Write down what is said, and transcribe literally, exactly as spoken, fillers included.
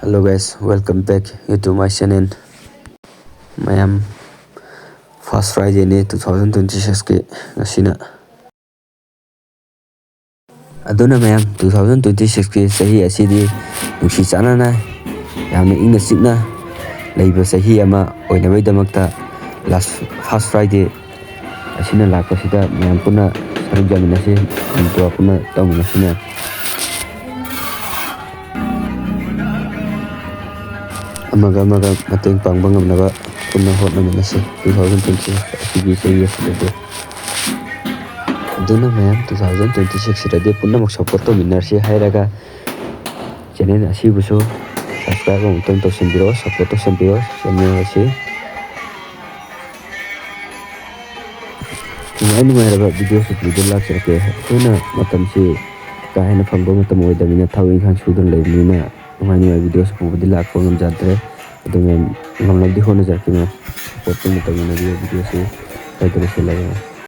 Hello guys, welcome back to my channel. ꯃꯌꯥꯝ, first Friday ꯅꯤ two thousand twenty six ꯀꯤ ꯉꯁꯤꯅ꯫ ꯑꯗꯨꯅ ꯃꯌꯥꯝ, two thousand twenty six ꯀꯤ ꯆꯍꯤ ꯑꯁꯤꯗꯤ ꯅꯨꯡꯁꯤ ꯆꯥꯟꯅꯅ, ꯌꯥꯝꯅ ꯏꯪꯅ ꯆꯤꯛꯅ ꯂꯩꯕ ꯆꯍꯤ ꯑꯃ ꯑꯣꯏꯅꯕꯒꯤꯗꯃꯛꯇ last first Friday ꯑꯁꯤꯅ ꯂꯥꯛꯄꯁꯤꯗ ꯃꯌꯥꯝ ꯄꯨꯟꯅ ꯁꯔꯨꯛ ꯌꯥꯃꯤꯟꯅꯁꯤ, ꯃꯅꯤꯄꯨꯔ ꯄꯨꯟꯅ ꯇꯧꯃꯤꯟꯅꯁꯤ ꯃꯌꯥꯝ꯫ ꯑꯃꯒ ꯑꯃꯒ ꯃꯇꯦꯡ ꯄꯥꯡꯕ ꯉꯝꯅꯕ ꯄꯨꯟꯅ ꯍꯣꯠꯅꯃꯤꯟꯅꯁꯤ two thousand twenty six ꯑꯁꯤꯒꯤ ꯆꯍꯤ ꯑꯁꯤꯗꯗꯤ꯫ ꯑꯗꯨꯅ ꯃꯌꯥꯝ, two thousand twenty six ꯁꯤꯗꯗꯤ ꯄꯨꯝꯅꯃꯛ support ꯇꯧꯃꯤꯟꯅꯔꯁꯤ ꯍꯥꯏꯔꯒ, channel ꯑꯁꯤꯕꯨꯁꯨ subscribe ꯑꯃꯨꯛꯇꯪ ꯇꯧꯁꯤꯟꯕꯤꯔꯣ, support ꯇꯧꯁꯤꯟꯕꯤꯔꯣ channel ꯑꯁꯤ꯫ ꯅꯨꯡꯉꯥꯏ ꯅꯨꯡꯉꯥꯏꯔꯕ videos ꯄꯨꯗꯨꯅ ꯂꯥꯛꯆꯔꯛꯀꯦ꯫ ꯑꯩꯈꯣꯏꯅ ꯃꯇꯝꯁꯤ ꯀꯥ ꯍꯦꯟꯅ ꯐꯪꯕ ꯃꯇꯝ ꯑꯣꯏꯗꯕꯅꯤꯅ, ꯊꯕꯛ ꯏꯪꯈꯥꯡ ꯁꯨꯗꯨꯅ ꯂꯩꯕꯅꯤꯅ, ꯅꯨꯡꯉꯥꯏ ꯅꯨꯡꯉꯥꯏ videos ꯄꯨꯕꯗꯤ ꯂꯥꯛꯄ ꯉꯝꯖꯗ꯭ꯔꯦ꯫ ꯑꯗꯨ ꯃꯌꯥꯝ, ꯉꯝꯅꯕꯗꯤ ꯍꯣꯠꯅꯖꯔꯛꯀꯦ ꯃꯌꯥꯝ꯫ Support ꯄꯨꯟꯅ ꯇꯧꯃꯤꯟꯅꯕꯤꯌꯨ꯫ Videoꯁꯤ ꯁ꯭ꯋꯥꯏꯗ ꯂꯣꯏꯁꯤꯜꯂꯒꯦ꯫